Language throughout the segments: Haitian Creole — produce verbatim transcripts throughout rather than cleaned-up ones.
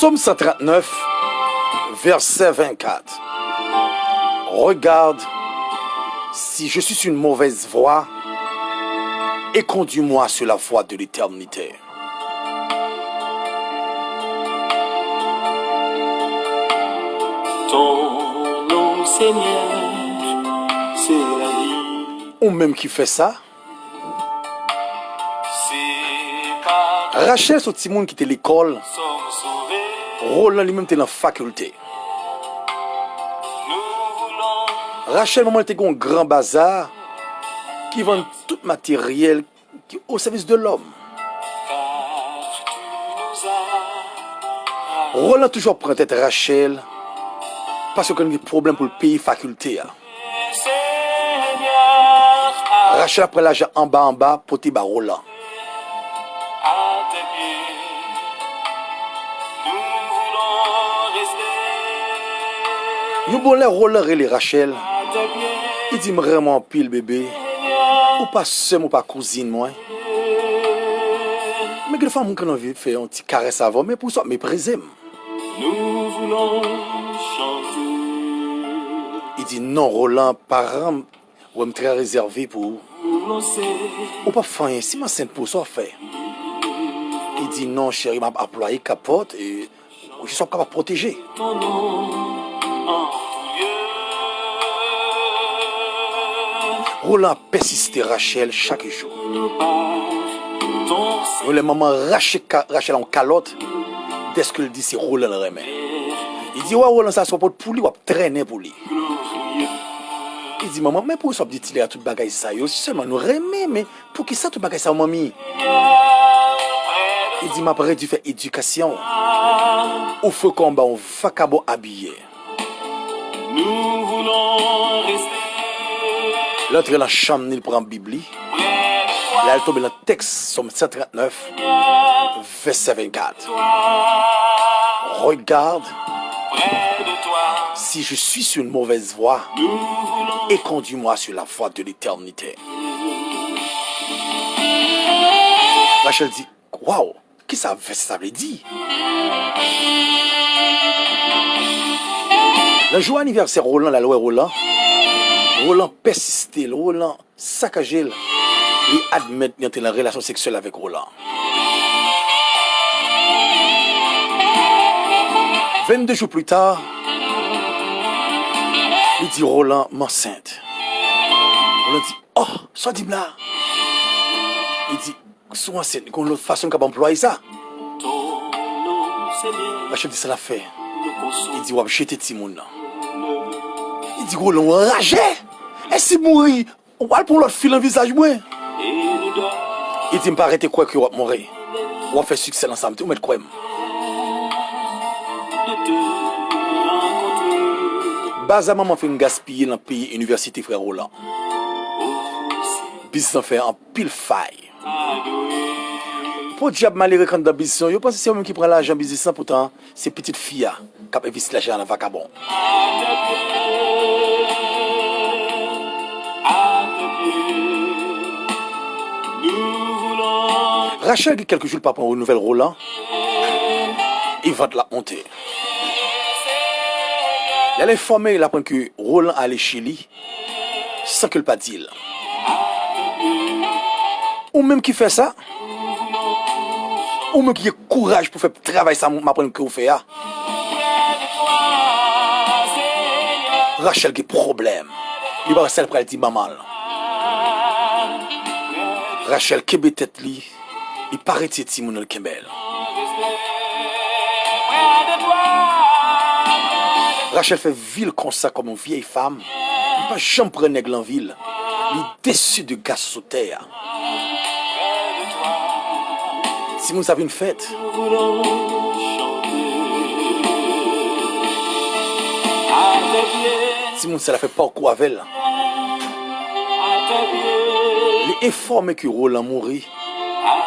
Psaume cent trente-neuf, verset vingt-quatre. Regarde si je suis sur une mauvaise voie et conduis-moi sur la voie de l'éternité. Ton nom, Seigneur, c'est la vie. Ou menm ki fè sa? Rachèl se yon timoun ki te lekòl. Roland li menm te nan fakilte. Rachèl manman l te gen yon gran baza ki vann tout materyèl ki o sèvis de lòm. Roland toujou ap pran tèt Rachèl paske l konn gen pwoblèm pou l peye fakilte a. Rachèl ap pran lajan anba anba pote ba Roland. Yon bon lè Roland rele Rachèl. Li di, "M renmen w anpil, bebe. Ou pa sè m, ou pa kouzin mwen. Men gen fwa m konn anvi fè yon ti karès avè w, men pou sa w ap meprize m." Li di, "Non, Roland, paran m wè m trè rezève pou ou. Ou p ap fè anyen. Si m ansent pou ou, sa w ap fè?" Li di, "Non, cheri, m ap aplwaye kapòt, e, jis w ap kapab pwoteje." Roland ap pèsiste Rachèl chak jou. Yon lè manman rache ka-, Rachèl yon kalòt, dèske l di se Roland l renmen. Li di, "Wè Roland sa, si w ap pot pou li, w ap trennen pou li." Li di, "Manman, men poukisa w ap di Tilè a tout bagay sa yo? Sèlman nou renmen, men poukisa tout bagay sa yo, manmi?" Li di, "M ap redi fè edikasyon ou. Ou frekon ba yon vakabon abiye." L antre nan chanm ni, l pran Bib li. L al tonbe nan tèks Sòm cent trente-neuf, vèsè vennkat. Regarde si je suis sur une mauvaise voie et conduis-moi sur la voie de l'éternité. Rachèl di, "Waw, kisa vès sa vle di?" Nan jou anivèsè Roland, l al wè Roland. Roland pèsiste l, Roland sakaje l. Li admèt li antre nan relasyon seksyèl avèk Roland. Vennde jou pli ta, li di, "Roland, m ansent." Roland di, "Oh, sa w di m la?" Li di, "Si w ansent, gen yon lòt fason m kapab anplwaye sa." Rachèl di, "Sa n ap fè?" Li di, "W ap jete timoun nan." Li di, "Roland, w anraje? E si m mouri, w al pran lòt fi nan vizaj mwen?" Li di, "M pa rete kwè ke w ap mouri. W ap fè siksè nan sa m te, ou mèt kwè m." Baza manman fin gaspiye nan peye inivèsite frè Roland. Biznis lan fè anpil fay. Podyab malere k anndan biznis lan, yo panse se yo menm ki pran lajan biznis lan, poutan se pitit fi a k ap envesti lajan an nan vakabon. Rachèl gen kèlke jou l pa pran nouvèl Roland, e vant l ap monte. Lè l enfòme, l aprann ke Roland ale Chili san ke l pa di l. Ou menm ki fè sa? Ou menm ki gen kouraj pou fè travay sa m aprann ke w fè a? Rachèl gen pwoblèm. Li pa wè sa l pral di manman l. Rachèl kenbe tèt li. Li pa retire timoun nan, l kenbe l. Rachèl fè vi l konsa kòm yon vyèy fanm. Li pa janm pran nèg nan vi l. Li desi de gason sou tè a. Timoun sa vin fèt. Timoun sa la fè pakou avè l. Li enfòme ke Roland mouri.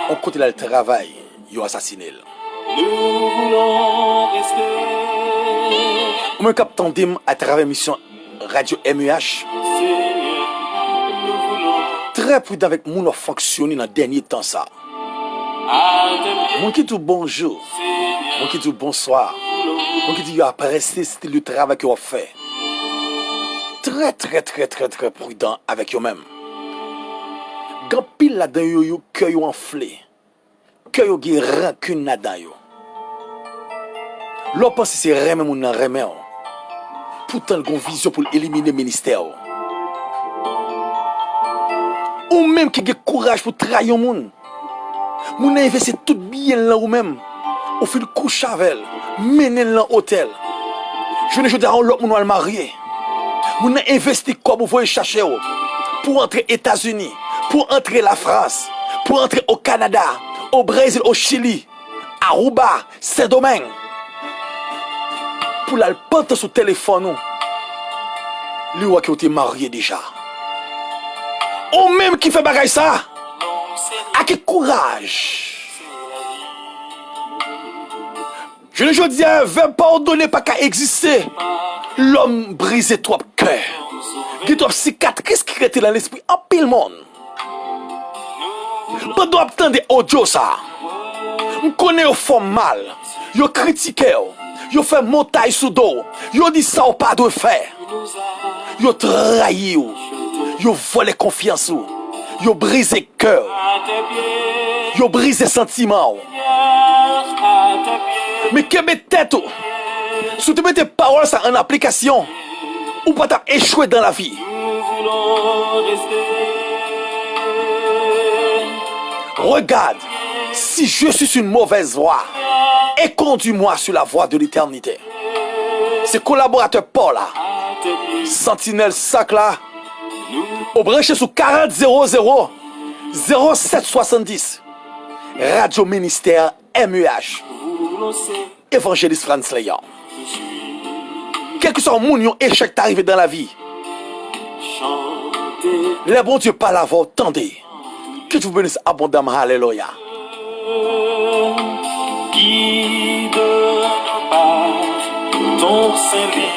Yon kote l al travay, yo asasine l. Ou menm k ap tande m atravè misyon radyo M E H, trè pridan avèk moun w ap fonksyone nan dènye tan sa. Moun ki di w bonjou, moun ki di w bonswa, moun ki di yo apresye stil de travay ke w ap fè. Trè, trè, trè, trè, trè pridan avèk yo menm. Gen anpil ladan yo, yo, kè yo anfle. Kè yo gen rankin ladan yo. Lè w panse se renmen moun nan renmen w, poutan l gen yon vizyon pou l elimine ministè w. Ou menm ki gen kouraj pou trayi yon moun, moun nan envesti tout byen l nan ou menm, ou fin kouche avè l, mennen l nan otèl. Jounen jodi a, yon lòt moun w al marye. Moun nan envesti kòb ou voye chache w pou w antre Etazini, pou w antre Lafrans, pou w antre o Kanada, o Brezil, o Chili, Aruba, Sendomeng. Pou l al pantan sou telefòn ou, li wè ke w te marye deja. Ou menm ki fè bagay sa, a ki kouraj! Jounen jodi a, vèb padone pa ka egziste. Lòm brize twòp kè. Gen twòp sikatris ki rete nan lespri anpil moun. Pandan w ap tande odyo sa, m konnen yo fè w mal. Yo kritike w. Yo fè montay sou do w. Yo di sa w pa dwe fè. Yo trayi w. Yo vòlè konfyans ou. Yo brize kè w. Yo brize santiman w. Men kenbe tèt ou. Si w te mete pawòl sa an aplikasyon, ou pa t ap echwe dan lavi. Regarde, si je suis sur une mauvaise voie, et conduis-moi sur la voie de l'éternité. Se kolaboratè pa w la, santinèl sak la, ou branche sou karant zewo zewo zewo sèt swasanndis, Radyo Ministè M E H, Evanjelis Frantz Léon. Kèlkeswa moun, yon echèk ta rive dan lavi, lè Bondye pale avè w, tande. Que Dieu vous bénisse abondamment. Alléluia. Guide nos pas, ton saint